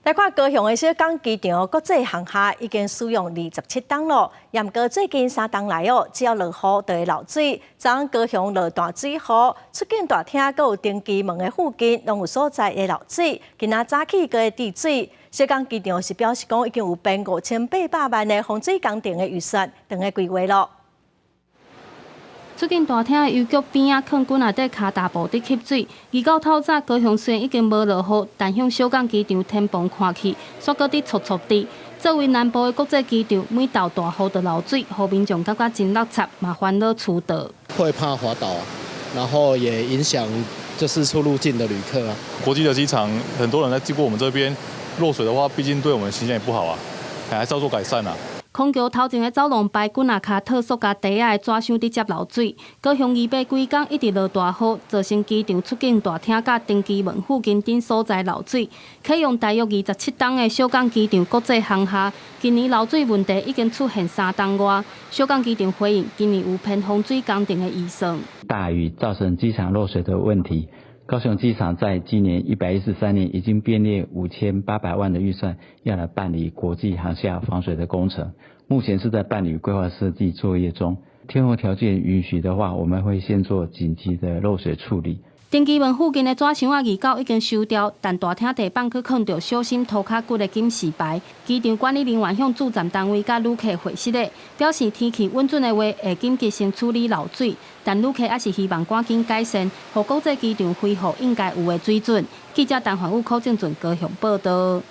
來看高雄的小港機場國際航廈已經使用27冬咯，毋過最近3冬來哦，只要落雨就會漏水。昨昏高雄落大水雨，出境大廳閣有登機門的附近，攏有所在會漏水。今仔早起閣會滴水。小港機場是表示講已經有編5800萬的防水工程的預算，正咧規劃咯。出境大廳的郵局邊仔，囥滾仔底跤踏步佇吸水。預告透早高雄雖然已經無落雨，但向小港機場天棚看去，煞閣佇戳戳滴。作為南部的國際機場，每到大雨就漏水，予民眾感覺真垃圾，嘛煩惱遲到。會怕滑倒，然後也影響就是出入境的旅客啊。國際的機場，很多人在經過我們這邊漏水的話，畢竟對我們形象也不好啊，還是要做改善啊。空橋頭前的走廊排滾仔跤套塑膠袋仔的紙箱佇接漏水。高雄預備幾工一直落大雨，造成機場出境大廳佮登機門附近等所在漏水。啟用大約27冬的小港機場國際航廈，今年漏水問題已經出現3冬外。小港機場回應，今年有編防水工程的預算。大雨造成機場漏水的問題，高雄機場在今年113年已經編列5800萬的預算，要來辦理國際航廈防水的工程。目前是在辦理規劃設計作業中。天候條件允許的話，我們會先做緊急的漏水處理。登機門附近的紙箱仔二九已經收掉，但大廳地板閣囥著小心塗跤骨的警示牌。機場管理人員向駐站單位佮旅客回釋的，表示天氣穩準的話，會緊急先處理漏水。但旅客也是希望趕緊改善，予國際機場恢復應該有的水準。記者陳煥武、柯正俊高雄報道。